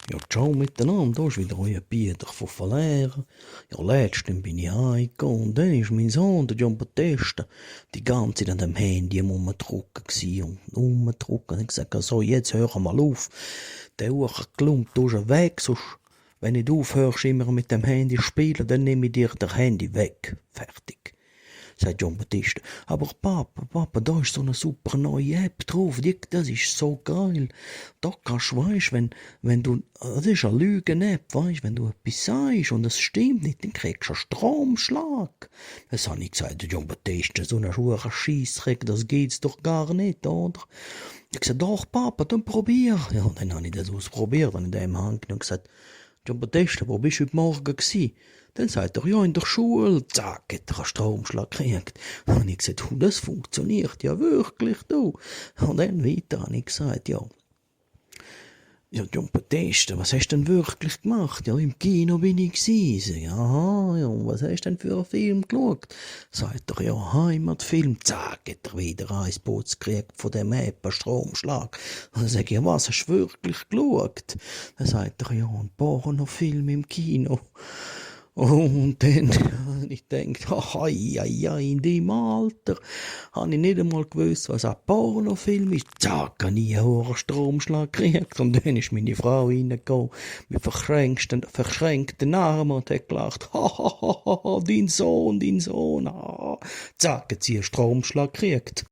Ja, ciao miteinander, da ist wieder euer Peter von Valera. Ja, letztens bin ich heimgekommen und dann ist mein Sohn, der John Battista, die ganze Zeit an dem Handy am Rumdrucken gsi und rumdrucken. Und ich gesagt, so, jetzt hör mal auf. Der Uhrklump, du bist weg, sonst, wenn du nicht aufhörst, immer mit dem Handy spielen, dann nehme ich dir das Handy weg. Fertig. Sagt John Battista. Aber Papa, da ist so eine super neue App drauf. Das ist so geil. Da kannst du, weisst, wenn du, das ist eine Lügen-App, weisst, wenn du etwas sagst und es stimmt nicht, dann kriegst du einen Stromschlag. Das habe ich gesagt, John Battista, so eine schwere Scheissdreck, das geht's doch gar nicht, oder? Ich gesagt, doch, Papa, dann probier. Ja, und dann habe ich das ausprobiert und in dem Hand und gesagt, John Battista, wo bist du heute Morgen gsi? Dann sagt er, ja, in der Schule. Zack, hat er einen Stromschlag gekriegt. Dann habe ich gesagt, das funktioniert ja wirklich, du. Und dann weiter habe ich gesagt, ja, John Battista, was hast du denn wirklich gemacht? Ja, im Kino bin ich gsi. Sag ich, aha, ja, was hast du denn für einen Film geschaut? Sagt er, ja, Heimatfilm. Zack, hat er wieder ein Boots gekriegt von dem App, einen Stromschlag. Und dann sage ich, ja, was hast du wirklich geschaut? Dann sagt er, ja, ein Pornofilm im Kino. Und dann habe ich gedacht, in dem Alter habe ich nicht einmal gewusst, was ein Pornofilm ist. Zack, habe ich einen hohen Stromschlag gekriegt. Und dann ist meine Frau reingekommen mit verschränkten Armen und hat gelacht, dein Sohn, Zack, hat sie einen Stromschlag gekriegt.